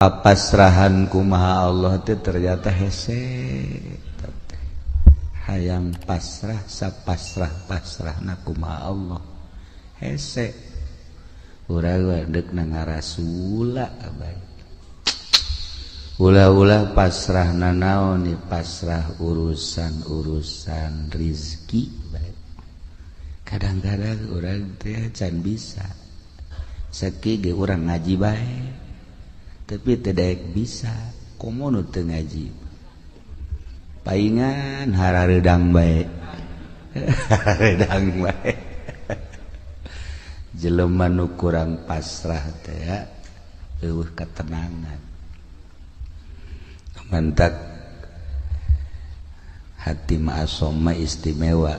Pasrahan kumaha Allah teh ternyata hese. Hayang pasrah sapasrah-pasrahna kumaha Allah hese. Urang deuk na ngarasula bae. Ulah-ulah pasrahna naon nih, pasrah urusan-urusan rizki bae. Kadang-kadang urang teh can bisa. Sakieu ge urang ngaji bae. Tapi tidak bisa, komo nu teu ngaji. Paingan harareudang bae. Harareudang bae. Jelema nu kurang pasrah teh eueuh ketenangan. Mantak hati ma'asoma istimewa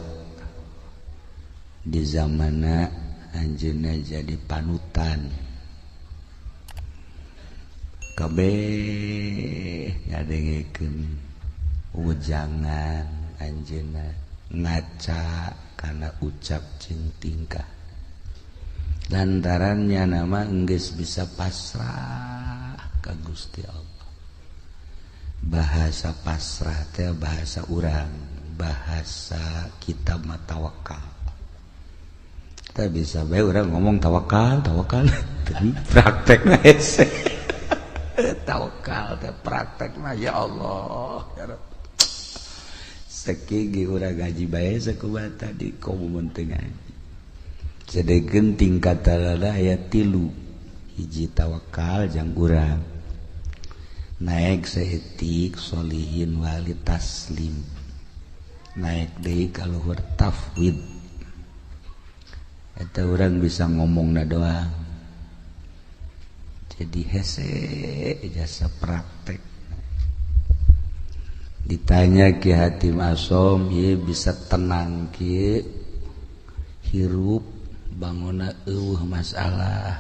di zamana anjeunna jadi panutan. Kabeh ngadengekeun ujangan anjeunna ngaca kana ucap jeung tingkah. Lantarannya nama enggeus bisa pasrah ka Gusti Allah. Bahasa pasrah teh bahasa urang, bahasa kita mah tawakal. Kita bisa bae urang ngomong tawakal, tawakal, tapi praktekna hese. Tawakal teh praktekna ya Allah, ya Rabb. Sakieu ge urang ngaji bae sakumaha tadi komo teu ngaji. Sadegeun tingkatanana aya 3. Hiji tawakal jang urang. Naik saeutik solihin wali taslim. Naik deui ka luhur tafwid. Eta urang bisa ngomongna doang. Jadi hese jasa praktek. Ditanya Ki Hatim Asom, ieu bisa tenang kieu hirup bangunna eueuh masalah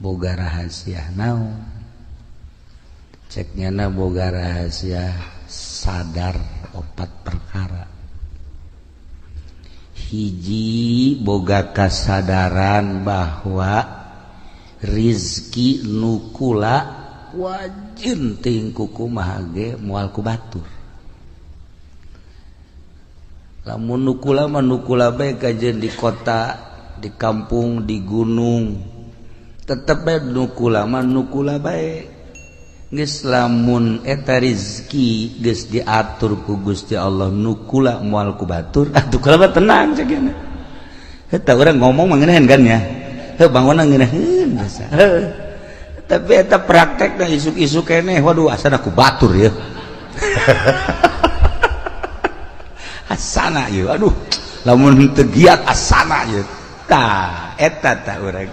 boga rahasia naon. Cek nyana boga rahasia sadar 4 perkara. Hiji boga kasadaran bahwa rizki nukula wajin ting kumaha ge moal ku batur. Lamun nukula mah nukula bae kajeun di kota, di kampung, di gunung. Tetep bae nukula mah nukula bae. Geus lamun eta rizki geus diatur ku Gusti Allah nukula moal ku batur, atuh kula mah tenang cek nya. Eta urang ngomong mah ngeunaheun kan ya. Heuh bangunna ngeunaheun biasa. Heuh. Tapi eta praktekna isuk-isuk keneh, waduh asana ku batur ya. Asana ieu, aduh lamun teu giat asana ieu. Tah eta tah urang.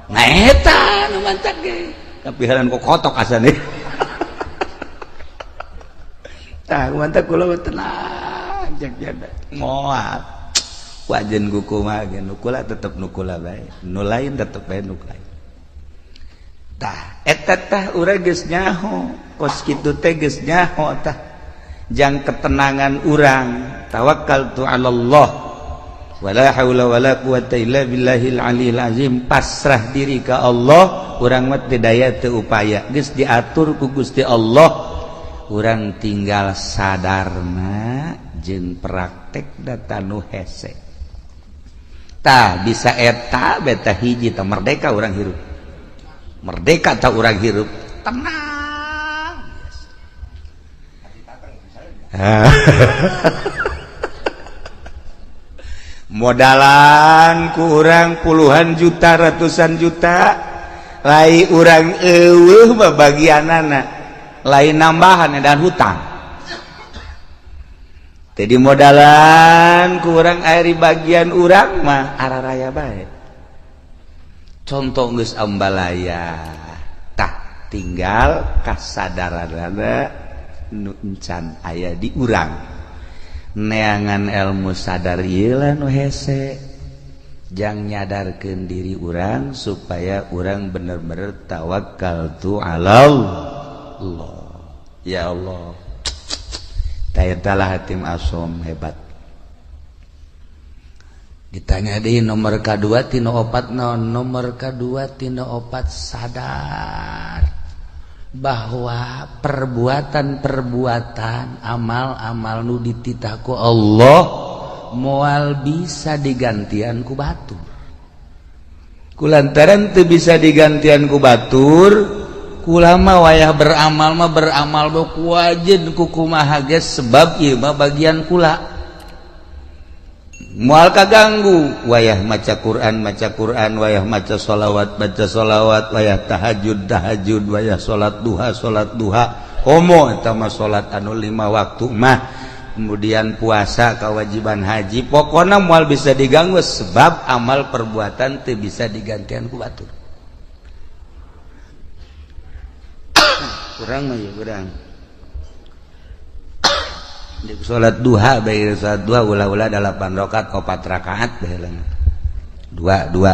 Nah eta nu mantak ge. Kapiharan ku kotok asane. Tah mantak kula mah tenang cek jada. Moal. Wajen ku kumaha ge nukula tetep nukula bae. Nu lain tetep bae nu lain. Tah eta tah urang geus nyaho, kos kitu teh geus nyaho tah. Jang ketenangan urang tawakkaltu 'ala Allah wala haula wala quwata illa billahil aliyil azim, pasrah diri ka Allah, urang mah teu daya teu upaya, geus diatur ku Gusti Allah, urang tinggal sadarna jeung praktek data nu hese. Tah bisa eta beta hiji tah merdeka urang hirup. Merdeka tah urang hirup tenang. Modalan ku urang puluhan juta ratusan juta lai urang eueuh babagianana lain nambahan dan hutang. Jadi modalan ku urang ari bagian urang mah araraya bae. Contoh geus ambalaya tah tinggal kasadaranana nu encan aya di urang. Neangan ilmu sadar ieu lah nu hese jang nyadarkeun diri urang supaya urang bener-bener tawakal tu 'ala Allah. Ya Allah. Tah eta lah Hatim Asom hebat. Ditanya deui nomor ka-2 tina 4 naon? Nomor ka-2 tina 4 sadar. Bahwa perbuatan-perbuatan, amal-amal nu dititah ku Allah moal bisa digantian ku batur. Kulantaran teu bisa digantian ku batur, kula mah wayah beramal mah beramal ku wajen ku kumaha ge, sebab ieu mah bagian kula, moal kaganggu. Wayah maca Quran maca Quran, wayah maca sholawat baca sholawat, wayah tahajud tahajud, wayah salat duha salat duha, komo eta mah salat anu 5 waktu mah, kemudian puasa, kewajiban haji, pokoknya moal bisa diganggu sebab amal perbuatan teu bisa digantian ku batur. Kurang mah ya kurang salat duha bae, salat duha ulah-ulah 8 rakaat 4 rakaat bae, dua dua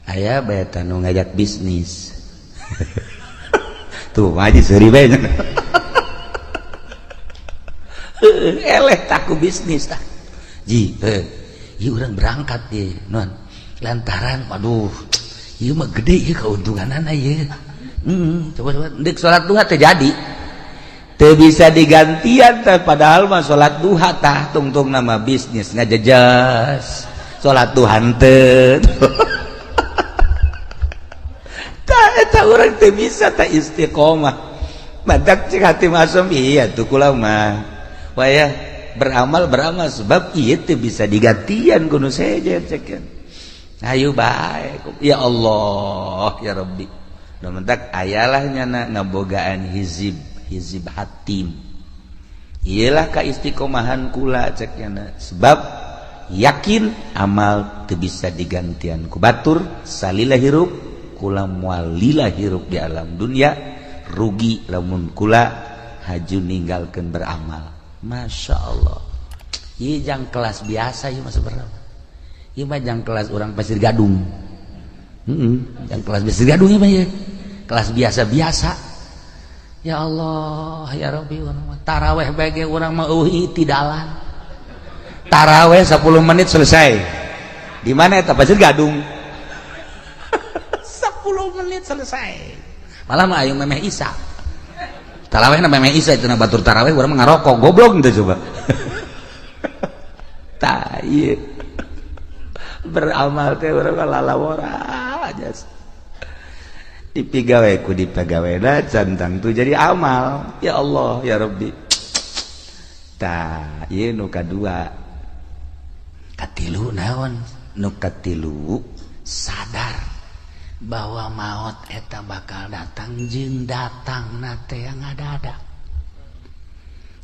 aya bae tanu ngajak bisnis. Tuh haji seuri bae, eleh taku bisnis tah ji ieu urang berangkat ye non lantaran waduh ieu mah gede ieu keuntunganana ieu. Coba coba deuk salat duha teh jadi teu bisa digantian teh, padahal mah salat duha tah tungtung nama bisnis ngajejas salat duha teu. Tah eta urang teu bisa tah istiqomah. Matak cek hati masum iya tuh kula mah wayah beramal beramal sebab ieu teu bisa digantian kudu sejen cekeun. Ayo bae ya Allah ya Rabbi. Nu mentak ayalah nyana ngabogaan hizib hizib hatim, iyalah ka istiqomahan kula ceknya, sebab yakin amal teu bisa digantian ku batur. Salila hirup kula moal lila hirup di alam dunia, rugi lamun kula haju ninggalkeun beramal. Masya Allah, ieu jang kelas biasa ieu mah sebenarnya, ieu mah jang kelas urang Pasir Gadung. Jang kelas Pasir Gadung ieu mah ieu kelas biasa-biasa. Ya Allah ya Rabbi, taraweh bege urang mah eueuh tidalan taraweh 10 menit selesai. Di mana eta Pasir Gadung? 10 menit selesai. Malah mah ayo memeh isa. Taraweh na memeh isa cenah batur taraweh urang mah ngarokok, goblok teu coba. Tah ieu beramal teh urang mah lalawora aja. Dipigawe ku dipegawena cantang tuh jadi amal. Ya Allah ya Rabbi. Tah ieu nu kadua. Katilu naon? Nu katilu sadar bahwa maut eta bakal datang jeung datangna teh ngadadak.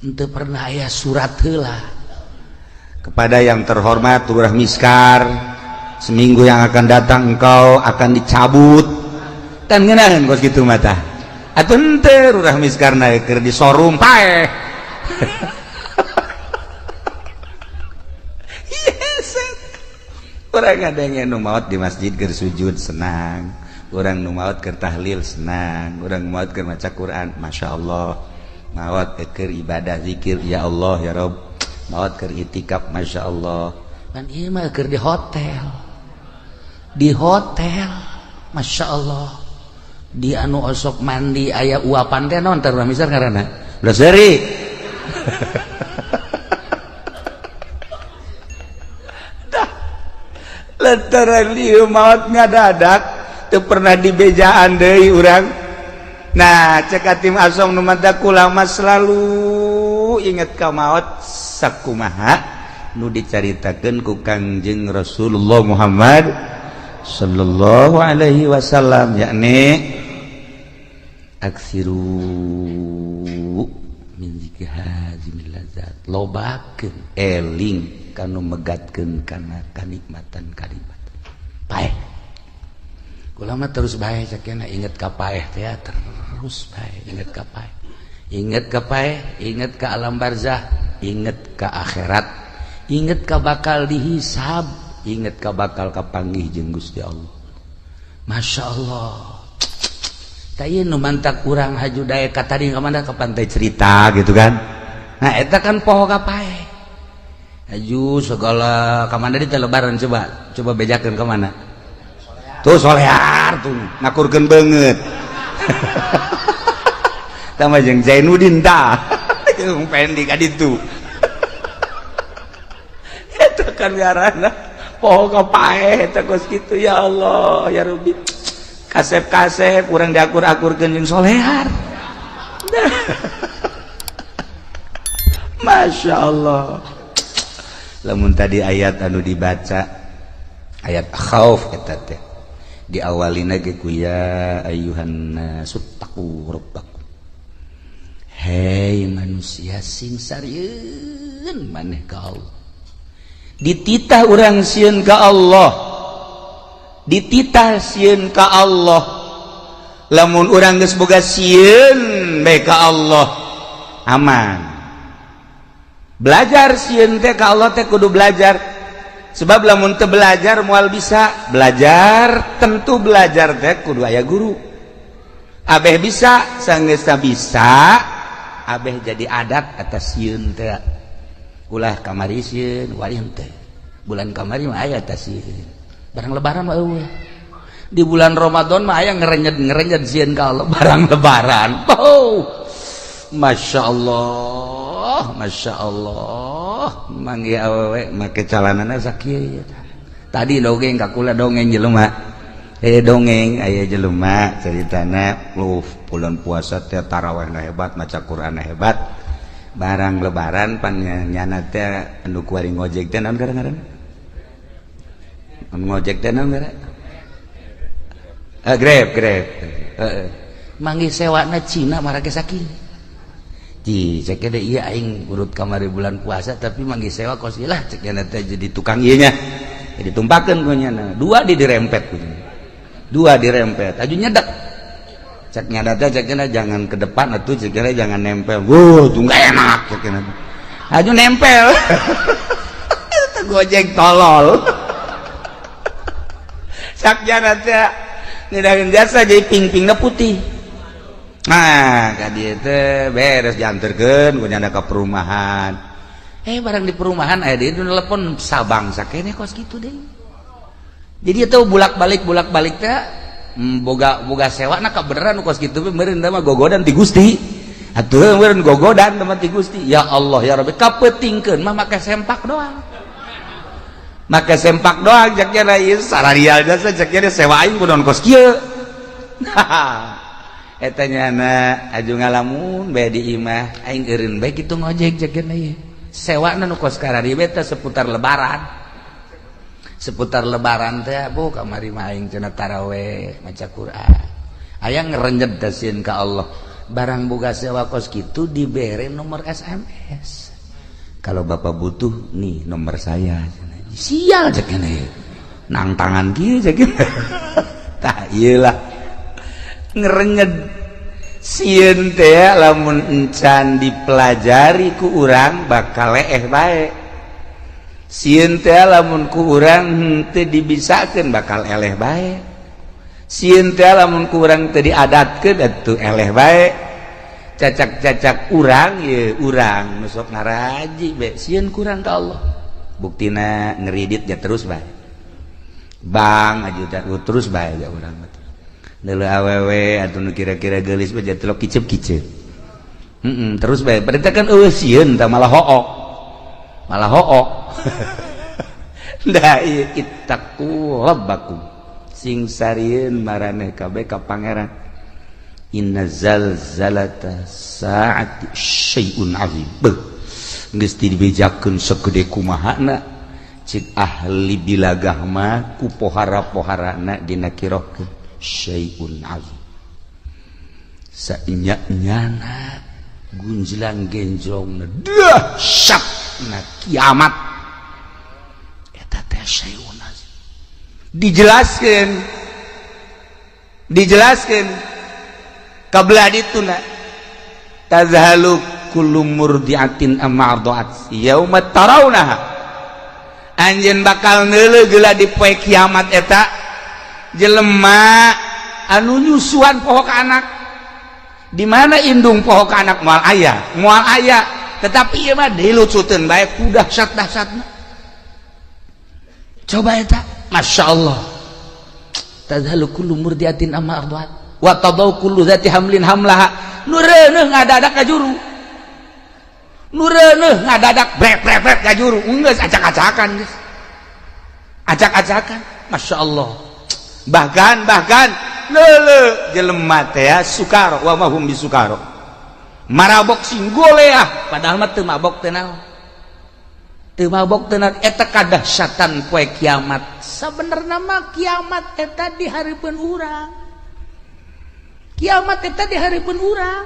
Henteu pernah aya surat heula. Kepada yang terhormat Lurah Miskar, seminggu yang akan datang engkau akan dicabut. Kan ngeunaheun kos kitu mah tah. Atuh henteu Lurah Miskar na keur disorum paeh. Yes. Urang ngadenge nu maot di masjid keur sujud senang, urang nu maot keur tahlil senang, urang maot keur maca Quran masyaallah, maot keur ibadah zikir ya Allah ya Rabb, maot keur itikaf masyaallah. Kan ieu mah keur di hotel. Di hotel masyaallah. Di anu osok mandi aya uapan teh naon teh misal ngaranna? Ulah seuri. Dah. Lantaran ieu maot ngadadak teu pernah dibejaan deui urang. Nah, cek Hatim Asom nu mata kula mah selalu inget ka maot sakumaha nu dicaritakeun ku Kangjeng Rasulullah Muhammad sallallahu alaihi wasallam, yakni aksiru min zikri hazimil lazat, lobakeun eling kanu megatkeun kana kanikmatan kanikmatan paeh. Kula mah terus bae cekena inget ka paeh teh, terus bae inget ka paeh, inget ka paeh, inget ka alam barzah, inget ka akhirat, inget ka bakal dihisab, inget ka bakal kapanggih jeung Gusti Allah. Masya Allah. Tah ieu nu mantak urang haju daek ka tadi ka mana, ka pantai cerita gitu kan. Nah eta kan poho ka paeh. Haju segala ka mana di teh lebaran, coba coba bejakeun ka mana. Tuh solear tuh ngakurkeun beungeut. Tah jeung Zainuddin tah. Jeung Pendi ka ditu. Eta kan ngaranna poho ka paeh eta kos kitu, ya Allah ya Rabbi. Kasep-kasep urang diakur-akurkeun jeung solehar. Masya Allah. Lamun tadi ayat anu dibaca ayat khauf eta teh diawalina ge ku ya ayyuhan nasuttaqu rabbakum. Hei manusia, sing sarieun maneh ka Allah. Dititah urang sieun ka Allah, dititah sieun ka Allah. Lamun urang geus boga sieun bae ka Allah, aman. Belajar sieun teh ka Allah teh kudu belajar, sebab lamun teu belajar moal bisa. Belajar tentu belajar teh kudu aya guru. Abeh bisa, sanggeus bisa abeh jadi adat atas sieun teh. Ulah kamari sieun, wali teh bulan kamari mah aya atas sieun, barang lebaran mah eueuh. Di bulan Ramadan mah aya ngerenyet-ngerenyet sieun ka Allah barang lebaran. Oh, Masya Allah, Masya Allah, manggih awewe make calanana sakieu. Tadi dongeng ka kula, dongeng jelema, dongeng aya jelema ceritana lu bulan puasa teh tarawihna hebat, maca Quran hebat, barang lebaran pan nyana teh anu kuari ngojek teh naon ngaran? Anu ngojek teh naon ngaran? Grab, Grab. Heeh. Manggih sewana Cina marake sakieu. Ji, cek deh iya aing urut kamari bulan puasa tapi manggih sewa kos lah cek teh jadi tukang ieu nya. Jadi tumpakeun ku nyana. Dua di dirempet ku. Dua dirempet. Aju nyedak. Cek nyada teh cek jangan ke depan atuh, cek jangan nempel. Wuh, tuh enggak enak cek. Aju nempel. Itu gojek tolol. Cak nyada teh ngedahin jasa jadi ping-pingna putih. Nah, ka dieu teh beres dianterkeun ku nyanda ka perumahan. Barang di perumahan aya dia telepon Sabang sakene kos kitu deh. Jadi itu bulak-balik teh boga boga sewa na kabeneran kos kitu meureun mah gogodan ti Gusti. Atuh meureun gogodan mah ti Gusti. Ya Allah ya Rabbi, kapeutingkeun mah make sempak doang. Make sempak doang cek nya ieu sararial jasa cek nya sewa aing kunaon kos kieu. Eta nyana aju ngalamun bae di imah aing eureun bae kitu ngojek cek nya ieu. Sewana nu kos karari bae teh seputar lebaran. Seputar lebaran teh bu kamari mah aing cenah taraweh maca Quran. Aya ngerenjet teh sieun ka Allah. Barang boga sewa kos kitu dibere nomor SMS. Kalau bapak butuh nih nomor saya. Sial cek nya. Nang tangan kieu cek. Tah ieu lah. Ngerenyet sieun teh lamun encan dipelajari ku urang bakal leeh bae. Sieun teh lamun ku urang henteu dibisakeun bakal eleh bae. Sieun teh lamun ku urang teu diadatkeun atuh eleh bae. Cacak-cacak urang ye urang nu sok ngaraji be sieun kurang ka Allah. Buktina ngeridit ya terus bae. Bang aju terus bae ja urang mah. Neuleuh awewe atuh nu kira-kira geulis mah jadi kicep-kicep. Terus bae. Berarti kan eueuh sieun tah malah hook. Malah hook. Da ieu ittaqu rabbakum. Sing sarieun maraneh kabeh ka pangeran. Inna zalzalata saati syai'un azim. Beuh. Geus dibejakeun segede kumahana cik ahli bilagah mah ku pohara-poharana dinakirohkeun syai'un azim. Sainya-nyana gunjlang genjrongna dahsyatna kiamat eta teh syai'un azim. Dijelaskeun dijelaskeun kabelah dituna tazhalu kullu murdiatin amma arda'at yauma tarawnaha. Anjeun bakal neuleuh geula di poe kiamat eta jelema anu nyusuan poho ka anak. Di mana indung poho ka anak moal aya, moal aya, tetapi ieu mah dilucuteun bae ku dahsyat-dahsyatna. Coba eta, Masya Allah. Tadhalu kullu murdiatin amma arda'at. Wa tadau kullu dzati hamlin hamlaha, nu reuneuh ngadadak ka juru, nu reuneuh ngadadak brek brek brek ka juru, geus acak-acakan, geus acak-acakan. Masya Allah, bahkan bahkan lele jelema teh ya, sukaro wa ma hum bisukaro, marabok sing goleah, padahal mah teu mabok teh naon, teu mabok teh naon. Eta kadahsyatan poe kiamat. Sabenerna mah kiamat eta di hareupeun urang, kiamat eta di hareupeun urang,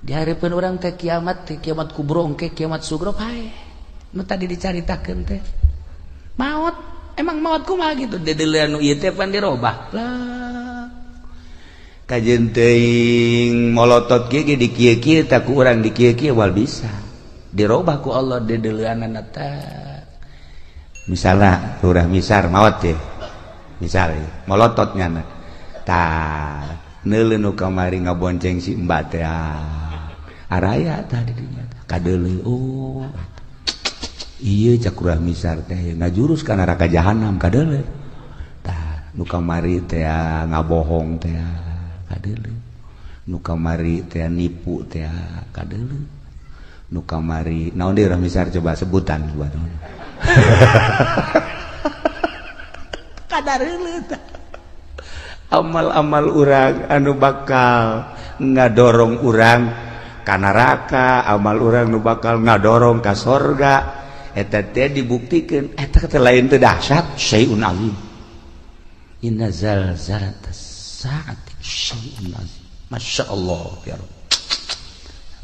di hareupeun urang teh kiamat teh, kiamat kubro engke, kiamat sugro pae nu tadi dicaritakeun teh. Maot, emang maot kumaha gitu, dedelean nu ieu teh pan dirobah lah. Kajeun teuing molotot kieu ge di kieu-kieu tak ku urang, di kieu-kieu wal bisa dirobah ku Allah dedeleanana teh. Misalnya Lurah Misar maot teh, misalnya molotot nyana tah, neuleuh nu kamari ngabonceng si Mbak teh, araya tah di dinya kadeuleu. Oh iya, cak Lurah Misar teh ngajurus ka neraka jahanam, kadeuleu tah. Nu kamari teh ngabohong teh, kadeuleu. Nu kamari teh nipu teh, kadeuleu. Nu kamari naon deui, Lurah Misar, coba sebutan buat kadareuleu tah. Amal-amal urang anu bakal ngadorong urang ka neraka, amal urang nu bakal ngadorong ka sorga, eta teh dibuktikan. Eta teh lain teu dahsyat, syai'un azim. Inna zalzalatas saati syai'un azim. Masya Allah ya Rabb.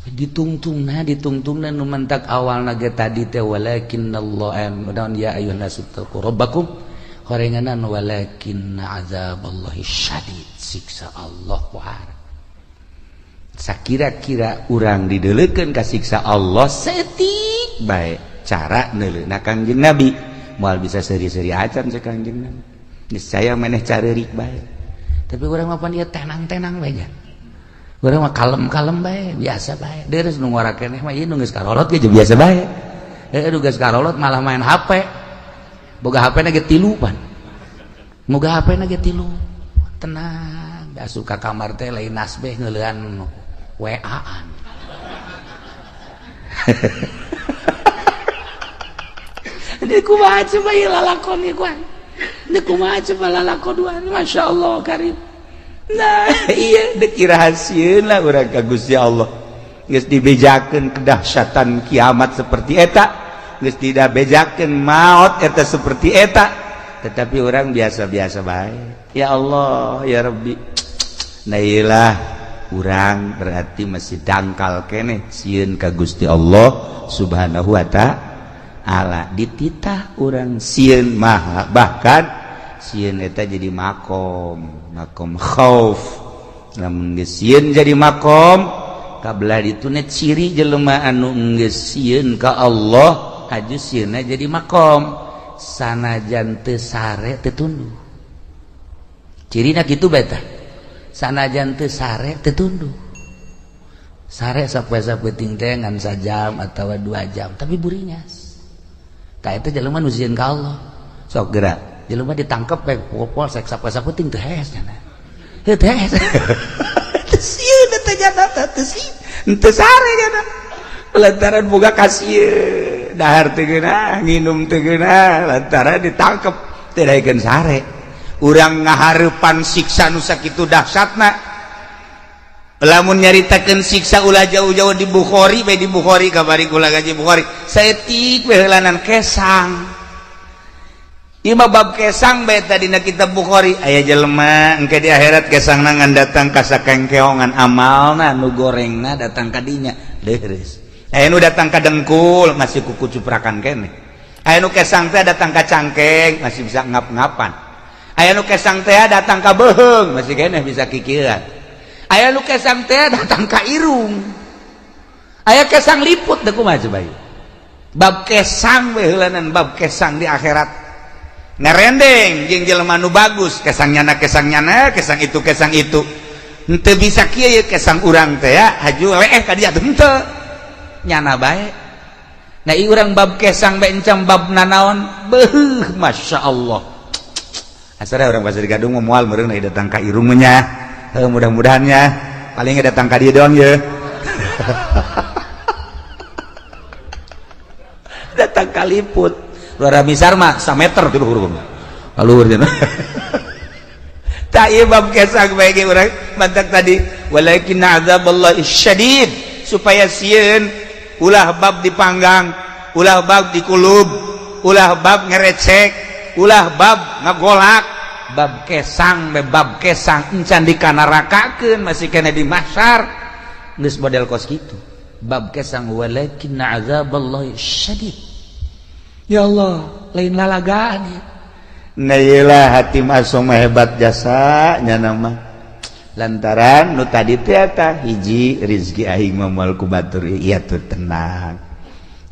Ditungtungna, ditungtungna nu mentak awalna ge tadi teh walakinnallah naon, ya ayyuhan nasu taqu rabbakum, horenganan walakinna azaballahi syadid, siksa Allah pohara. Sakira-kira urang dideulekeun ka siksa Allah setik bae cara neuleuna Kangjeng Nabi, moal bisa seuri-seuri acan cek Kangjeng Nabi, niscaya maneh careurik bae. Tapi urang mah pan ieu tenang-tenang bae nya, urang mah kalem-kalem bae, biasa bae. Deres nu ngora keneh mah ieu nu geus karolot ge biasa bae. Heuh, nu geus karolot malah main HP, boga HP na ge tilu pan, boga HP na ge tilu, tenang. Asup ka kamar teh lain nasbeh, ngeulean WA-an. Ini kumaha coba ieu lalakon ieu kuan, ini kumaha coba lalakon duan. Masya Allah karim. Nah iya, dek rahasieun lah urang ka Gusti Allah. Geus dibejakeun kedahsyatan kiamat seperti eta, geus tidak bejakeun maot eta seperti eta, tetapi orang biasa-biasa bae. Ya Allah ya Rabbi. Nah iyalah, urang berarti masih dangkal keneh sieun ka Gusti Allah Subhanahu wa ta'ala. Dititah urang sieun maha, bahkan sieun eta jadi makom, makom khauf. Lamun geus sieun jadi makom kabelah dituna ciri jelema anu geus sieun ka Allah, haju sieunna jadi makom, sanajan teu sare teu tunduh. Cirina kitu bae tah, sanajan teu sare teu tunduh. Sare sapoe-sapoe teh ngan sajam atawa 2 jam, tapi buringas. Tah eta jelema nu sieun ka Allah. Sok gerak jelema ditangkep bae polsek sapoe-sapoe teu hees nya, heuh teu hees. Teu sieun eta jana teh, teu sieun, teu sare jana, lantaran boga kasieun. Dahar teu geunah, nginum teu geunah, lantaran ditangkep teu daekeun sare. Urang ngahareupan siksa nu sakitu dahsyatna. Lamun nyaritakeun siksa ulah jauh-jauh, di Bukhari bae, di Bukhari kabari kula gaji Bukhari saeutik bae heulanan kesang. Ieu mah bab kesang bae tadi na kitab Bukhari. Aya jelema engke di akhirat kesangna ngan datang ka sakengkeongan amalna nu gorengna datang ka dinya, leures. Aya nu datang ka dengkul masih kuku cuprakan keneh. Aya nu kesang teh datang ka cangkeng masih bisa ngap-ngapan. Aya nu kesang teh datang ka beuheung masih keneh bisa kikieuan. Aya nu kesang teh datang ka irung. Aya kesang liput teh kumaha coba ieu. Bab kesang we heulanan, bab kesang di akhirat. Ngerendeng jeung jelema nu bagus, kesang nyana, kesang nyana, kesang itu, kesang itu. Henteu bisa kieu ye kesang urang teh ya, haju leeh ka dieu henteu. Nyana bae. Nah ieu urang bab kesang bae encam bab nanaon, beuh Masya Allah. Asal orang Pasir Gadung moal meureun datang ka irung nya. Mudah-mudahannya paling datang ka dieu doang ya. Datang kaliput luar misar mah sameter ti luhur luhur cenah. Tak ieu bab kesang bae ge urang mantak tadi walakin azaballahi syadid supaya sieun ulah bab dipanggang, ulah bab dikulub, ulah bab ngerecek, ulah bab ngagolak, bab kesang be bab kesang encan dikanarakakeun masih kena di mahsyar geus model kos kitu. Bab kesang walakin azaballahi syadid. Ya Allah, lain lalagaan ya. Nah iyalah hati masuk hebat jasa nya nama lantaran nu tadi teh eta hiji rizki aing mah moal ku batur ieu tuh tenang.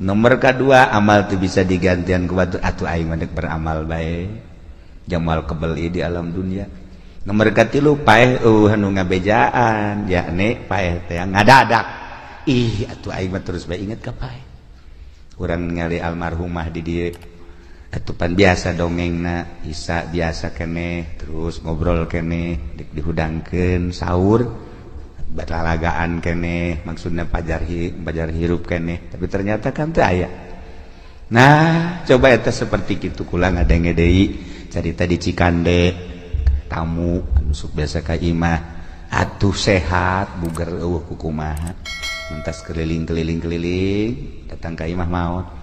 Nomor kedua amal tuh bisa digantian ku batur atuh aing mah dek beramal bae jamal kebel di alam dunia. Nomor katilu paeh eueuh anu ngabejaan yakni paeh teh ngadadak. Ih atuh aing mah terus bae inget ka paeh. Urang ningali almarhumah di dieu atupan biasa dongengna isa biasa keneh terus ngobrol keneh dek dihudangkeun sahur batalagaan keneh maksudna pajar pajar hirup keneh tapi ternyata kan teu aya. Nah coba eta seperti kitu kula ngadenge deui carita di Cikande tamu anu sok biasa ka imah atuh sehat buger eueuh kukumaha mentas keliling-keliling-keliling datang ka imah maot.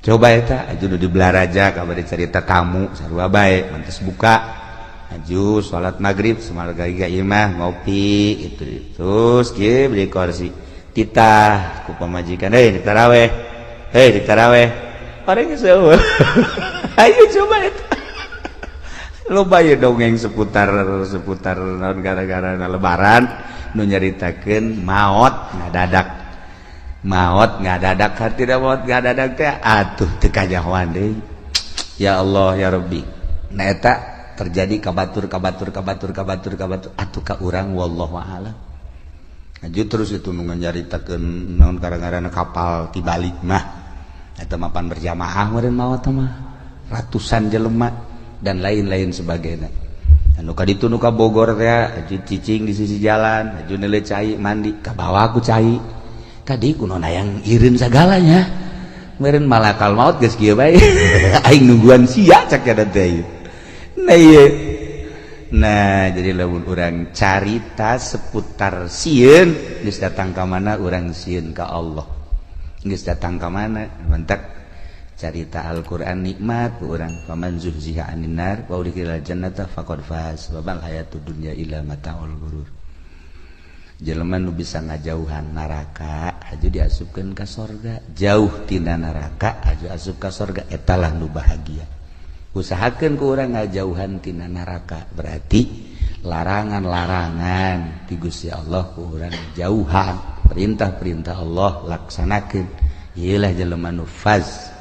Coba eta aju nu di Belaraja kabar cerita tamu sarua bae mantas buka aju salat maghrib samarga ka imah ngopi itu terus kieu beli kursi titah ku pamajikan hei ditaraweh hei ditaraweh bareng eueuh. Ayo coba eta loba ye dongeng seputar seputar naon gara-gara lebaran nu nyaritakeun maot ngadadak maot ngadadak hati maot ngadadak teh atuh teu kanyahoan deui. Ya Allah ya Rabbi. Nah eta terjadi ka batur ka batur ka batur ka batur ka batur atuh ka urang wallahu a'lam. Aju terus itu nu nyaritakeun naon gara-gara kapal tibalik mah eta mapan berjamaah meureun maot mah ratusan jelema dan lain-lain sebagainya. Anu ka ditu nu ka Bogor teh aju cicing di sisi jalan aju neuleuh cai mandi ka bawa ku cai tadi kuno nayang irin segalanya meureun malakal maut geus kieu bae aing nungguan sia cak ya teh. Nah ieu nah jadi lamun urang carita seputar sieun geus datang ka mana urang sieun ka Allah geus datang ka mana mantak carita Al-Qur'an nikmat urang faman zuhziha anin nar wa udkhilal jannata faqad faz wa mal hayatud dunya illa mataul ghurur. Jelema nu bisa ngajauhan neraka aju diasupkeun ka sorga, jauh tina neraka aju asup ka sorga etalah nu bahagia. Usahakeun ku urang ngajauhan tina neraka berarti larangan-larangan ti Gusti Allah ku urang jauhan, perintah-perintah Allah laksanakeun. Ieu lah jelema nu faz.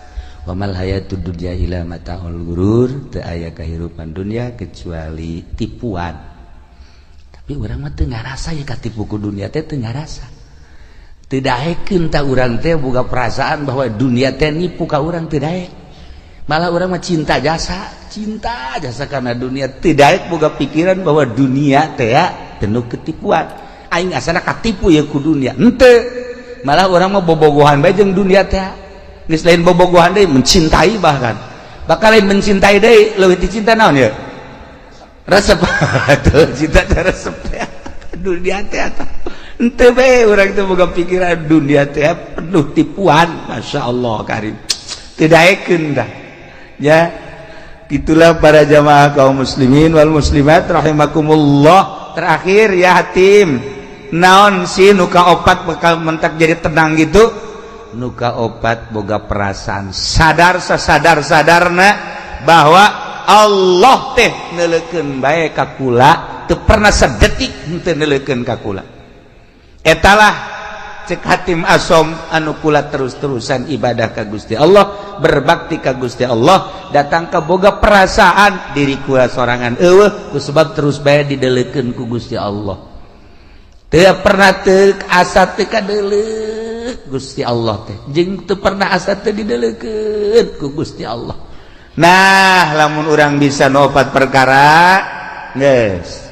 Wa mal hayatud dunya illa mataul ghurur, teu aya kahirupan dunya kecuali tipuan. Tapi urang mah teu ngarasa ya katipu ku dunia teh teu ngarasa. Teu daekeun ta urang teh boga perasaan bahwa dunia teh nipu ka urang teu daek. Malah urang mah cinta jasa karena dunia teu daek boga pikiran bahwa dunia teh penuh ketipuan. Aing asana katipu ya ku dunia. Henteu. Malah urang mah bobogohan bae jeung dunia teh. Geus lain bobogohan deui mencintai bahkan. Bakal lain mencintai deui leuwih ti cinta naon ya? Resep tuh cinta teh resep teh dunia teh henteu bae urang teh boga pikiran dunia teh penuh tipuan. Masya Allah karim teu daekeun dah ya. Itulah para jamaah kaum muslimin wal muslimat rahimakumullah. Terakhir ya hatim naon sih nuka opat bakal mentak jadi tenang gitu. Nuka opat boga perasaan sadar sasadar sadarna bahwa Allah teh neuleukeun bae ka kula teu pernah sedetik henteu neuleukeun ka kula. Etalah cek Hatim Asom anu kula terus-terusan ibadah ka Gusti Allah, berbakti ka Gusti Allah, datang ka boga perasaan diri kula sorangan eueuh ku sebab terus bae dideleukeun ku Gusti Allah. Teu pernah teu asa teu kadeuleuk Gusti Allah teh jeung teu pernah asa teu dideleukeun ku Gusti Allah. Nah lamun urang bisa nopat perkara geus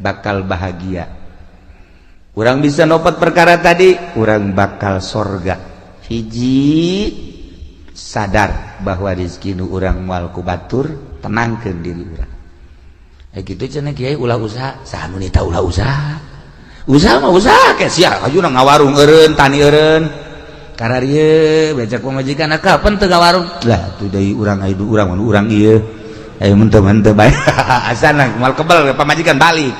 bakal bahagia. Urang bisa nopat perkara tadi, urang bakal sorga. Hiji, sadar bahwa rizki nu urang moal ku batur, tenangkeun diri urang. Eh, gitu cenah kiai, ulah usaha. Saha nu nita ulah usaha? Usaha mah usaha ke sia, aju ngawarung eureun, tani eureun. Kararieu becak pamajikan, kapan teu ngawarung? Lah tuh deui urang aya urang mun urang ieu. Ayo mun teu mah bae. Asana moal kebel pamajikan balik.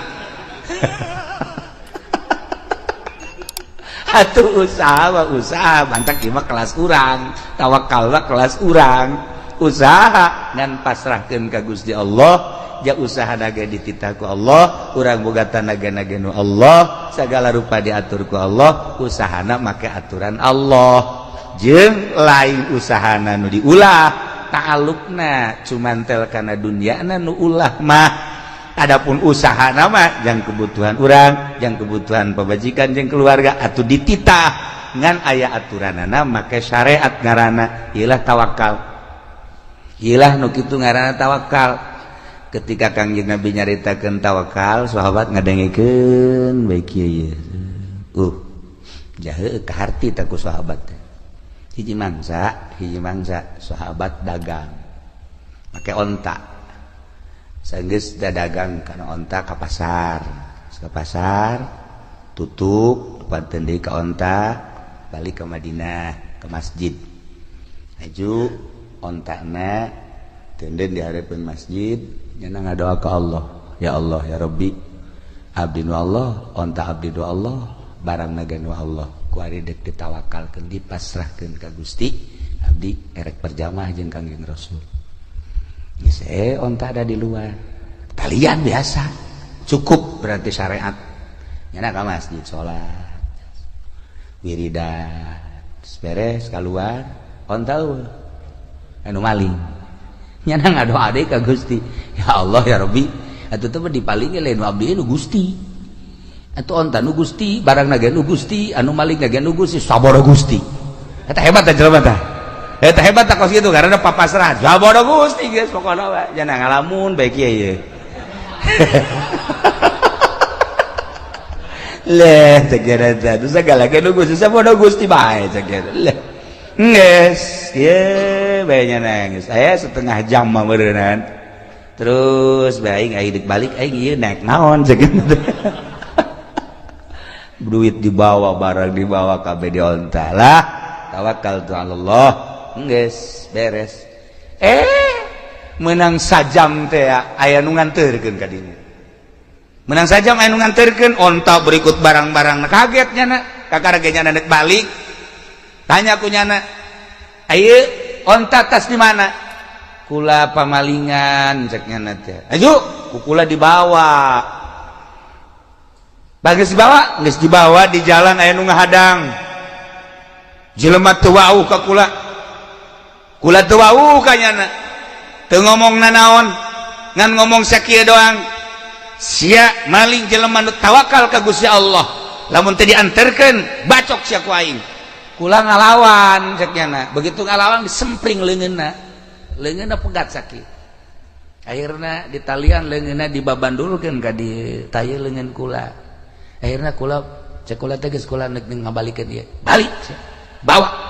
Atuh usaha mah usaha, mantak ieu mah kelas urang, tawakal mah kelas urang. Usaha ngan pasrahkeun ka Gusti Allah, ja usaha naga dititah ku Allah, urang boga tanaga naga nu Allah, segala rupa diatur ku Allah, usahana make aturan Allah. Jeung lain usahana nu diulah, ta'alluqna cuman tel kana dunyana nu ulah mah. Adapun usaha nama yang kebutuhan urang, yang kebutuhan pamajikan jeung keluarga atau dititah ngan aya aturanana make syariat, ngaranna ilah tawakal. Ilah nu kitu ngaranna tawakal. Ketika Kangjeng Nabi nyaritakeun tawakal, sahabat ngadengekeun bae kieu ieu. Jahe kaharti tah ku sahabat teh. Hiji mangsa sahabat dagang make onta. Sanggeus dagang kana onta ka pasar. Ka pasar tutup panten deui ka onta, balik ke Madinah, ke masjid. Aju ontana tenden di hareupeun masjid, nyana ngadoa ka Allah. Ya Allah, ya Rabbi, abdi nu Allah, onta abdi nu Allah, barang naga nu Allah. Ku ari deuk ditawakalkeun, dipasrahkeun ka Gusti, abdi erek berjamaah jeung Kangjeng Rasul. Geus onta ada di luar. Talian biasa. Cukup berarti syariat. Nyana ka masjid salat. Wiridan, beres keluar, onta eueuh. Anu maling. Nyana ngadoa deui ka Gusti. Ya Allah ya Rabbi, atuh teh dipaling lain nu abdi, nu Gusti. Atuh onta nu Gusti, barang naga nu Gusti, anu maling naga nu Gusti, saboro Gusti. Eta hebat teh jelema tah. Eta hebat tak kos gitu karena papasrah. Sabodo Gusti geus pokona we. Jangan ngalamun bae kieu ye. Leh cek eta teh segala ge nu Gusti, sabodo Gusti bae cek eta. Leh. Geus, ye bae nya nangis. Aya setengah jam mah meureunnan. Terus bae aing deuk balik aing ieu naik naon cek eta. Duit dibawa, barang dibawa kabeh di onta lah. Tawakal tu Allah. Geus beres. Menang sajam teh aya nu nganterkeun ka dinya. Menang sajam aya nu nganterkeun onta berikut barang-barang. Kaget nyana, kakara ge nyana deuk balik. Tanya ku nyana, "Ayeuna onta tas di mana?" Kula pamalingan cek nyana teh. Aju, ku kula dibawa. Bagus dibawa, geus dibawa di jalan aya nu ngahadang. Jelema teu wauh ka kula. Kula teu wauh ka nyana. Teu ngomong nanaon, ngan ngomong sakieu doang. Sia maling jelema nu tawakal ka Gusti Allah. Lamun teu dianterkeun, bacok sia ku aing. Kula ngalawan cek nyana. Begitu ngalawan disempring leungeunna. Leungeunna pegat sakieu. Akhirna ditalian leungeunna, dibabandulkeun ka di taye leungeun kula. Akhirna kula cek kula teh geus kula neuk ngabalikeun ieu. Balik sia. Bawa.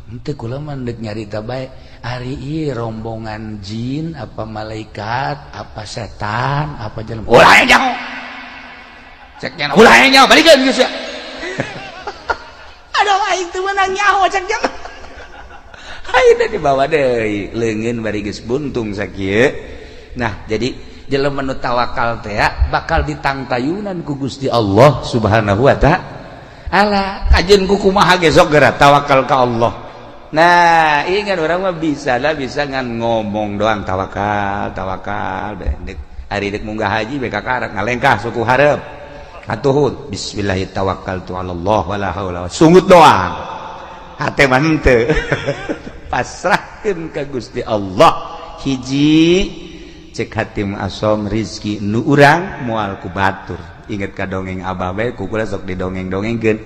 Henteu kula mah deuk nyarita bae. Ari ieu rombongan jin apa malaikat apa setan apa jelema. Ulah nyaho. Cek nyana ulah nyaho, balikeun geus sia. Aduh aing teu meunang nyaho cek nyana. Aing teh dibawa deui leungeun bari geus buntung sakieu. Nah, jadi jelema nu tawakal teh bakal ditangtayunan ku Gusti Allah Subhanahu wa ta'ala. Kajeun ku kumaha ge sok geura tawakal ka Allah. Nah, ingat orang mah bisa lah, bisa ngan ngomong doang tawakal, tawakal dek ari dek munggah haji bae kakarak ngalengkah suku hareup. Atuhun bismillah tawakkaltu ala Allah wala haula, sungut doang. Hate mah henteu. Pasrahkeun ka Gusti Allah. Hiji cek hatim asom, rizki nu urang moal ku batur. Inget ka dongeng abah bae, ku kula sok didongeng-dongengkeun.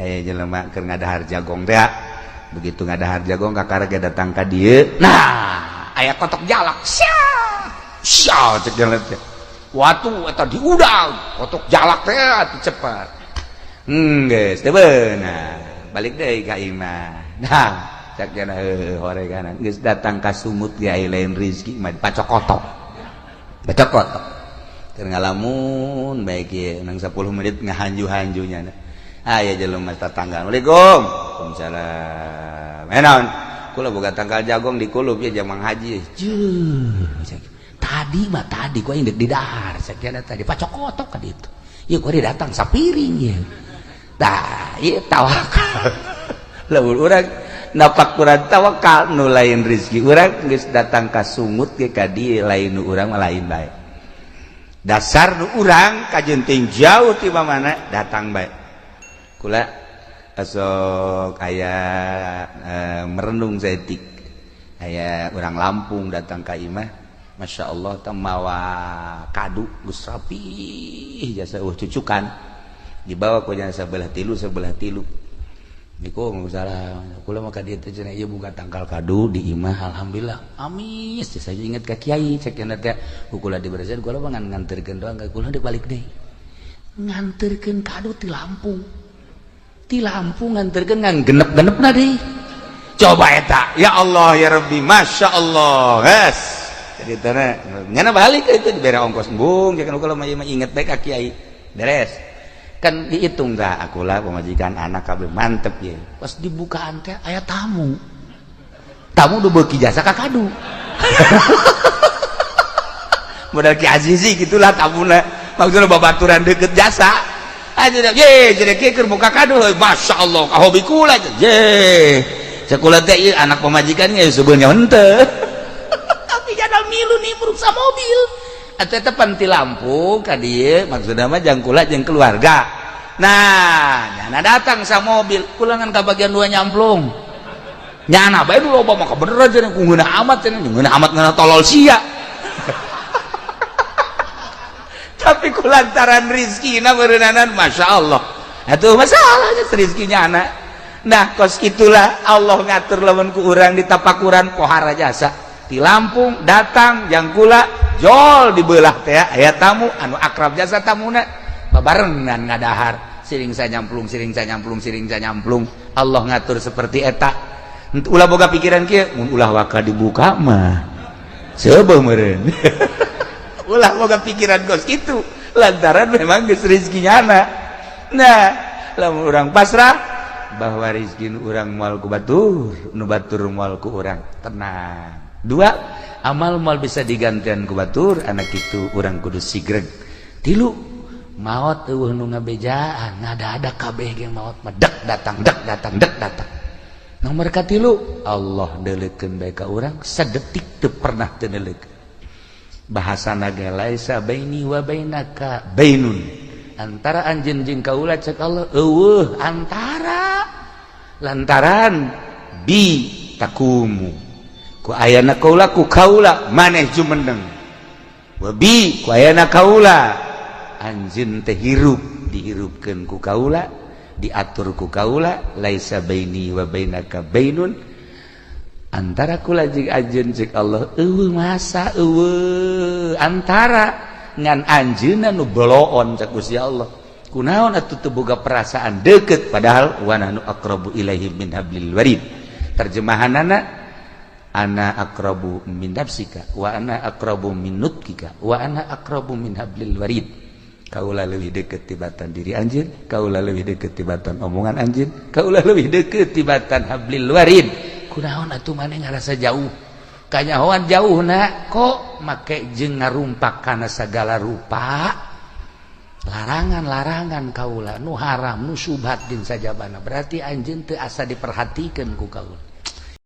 Aya jelema keur ngadahar jagong teh. Begitu ngadahar jagong kakara ge datang ka dieu. Nah, aya kotok jalak. Sia. Sia cek jelema teh. Watu eta diudang, kotok jalak teh atuh cepat. Geus teu beunang. Balik deui ka imah. Nah, cak jana heuh horeganan geus datang ka sumut ge aya lain rezeki mah pacokotok. Pacokotok. Keur ngalamun bae kieu nang 10 menit ngahanju-hanjunya. Aya jelema tetangga. Assalamualaikum. Waalaikumsalam. Naon? Kula boga tangkal jagong di kulub ya jamang haji. Jeuh. Tadi mah tadi ku aing deuk didahar sakieu tadi pacokotok ka ditu. Ieu ku datang sapiring ieu. Tah, ieu tawakal. Lamun urang napak kurang tawakal nu lain rezeki urang geus datang ka sungut ge ka dieu lain nu urang mah lain bae. Dasar nu urang kajenting jauh ti mana datang bae. Kula esok aya merenung saeutik. Aya urang Lampung datang ka imah, Masya Allah teh mawa kadu geus rapih jasa eueuh cucukan. Dibawa ku jasa sebelah tilu sebelah tilu. Niku salah kula mah ka dieu teh cenah ieu buka tangkal kadu di imah alhamdulillah. Amis saya inget ka kiai cek cenah teh ku kula diberesin kula mah ngan nganterkeun doang ka kula deuk balik deui. Nganterkeun kadu ti Lampung. Ti Lampung nganterkeun ngan genep-genepna deui. Coba eta, ya Allah ya Rabbi, Masya Allah. Yes. Jadi tanah nyana balik itu dibere ongkos embung jangan kula mah inget bae ka kiai. Beres. Kan dihitung dah akulah pemajikan anak kabeh mantep ya. Pas dibukaan teh aya tamu. Tamu udah beuki jasa ka kadu. Modal Ki Azizi gitulah tamuna. Maksudna babaturan deket jasa. Aja ye jadi kieu keur buka kadu Masya Allah ka hobi kula ye. Sekolah teh ieu anak pemajikan ge sebenarnya henteu. Tapi jada milu nimbrung sa mobil. Atuh eta pan ti Lampung ka dieu maksudna mah jang kula jeung keluarga. Nah, nyana datang sa mobil, kulangan ka bagian dua nyamplung. Nyana bae dulu loba mah bener aja ku ngeunah amat cenah, ngeunah amat ngeunah tolol sia. Tapi kulantaran rizkina beureunanan Masya Allah. Atuh masalahnya rizkinya anak. Nah, kos itulah Allah ngatur lamun ku urang di tapakuran pohara jasa. Di Lampung datang jang kula jol dibelah teh aya tamu anu akrab jasa tamuna babarengan ngadahar siring sanyamplung siring sanyamplung siring sanyamplung. Allah ngatur seperti eta. Ulah boga pikiran kieu mun ulah waka dibuka mah seubeuh meureun. Ulah boga pikiran kos kitu lantaran memang geus rezekinya anak. Nah, lamun urang pasrah bahwa rezeki urang moal ku batur, nu batur moal ku urang tenang. Dua, amal moal bisa digantian ku batur, anak itu urang kudu sigreg. Tilu, maot eueuh nu ngabejaan, ngada-ada kabeh ge maot mah dek datang, dek datang, dek datang. Nomor katilu, Allah deuleukeun bae ka urang sadetik teu pernah teu deuleukeun. Bahasana ge laisa baini wa bainaka bainun. Antara anjeun jeung kaula cek Allah eueuh antara lantaran bi takumu ku ayana kaula ku kaula maneh jumeneng wa bi ku ayana kaula anjeun teh hirup dihirupkeun ku kaula diatur ku kaula laisa baini wa bainaka bainun antara kula jeung anjeun cek Allah eueuh masa eueuh antara ngan anjeunna nu boloon cek Gusti Allah kunaon atuh teu boga perasaan deukeut padahal wa nahnu aqrabu ilaihi min hablil warid terjemahanana ana aqrabu min nafsika wa ana aqrabu min nutkika wa ana aqrabu min hablil warid kaula leuwih deukeut tibatan diri anjeun kaula leuwih deukeut tibatan omongan anjeun kaula leuwih deukeut tibatan hablil warid kunaon atuh maneh ngarasa jauh kanyahoan jauh na kok make jeung ngarumpak kana sagala rupa larangan-larangan kaula nu haram nu subhat din sajabana berarti anjeun teu asa diperhatikeun ku kaula.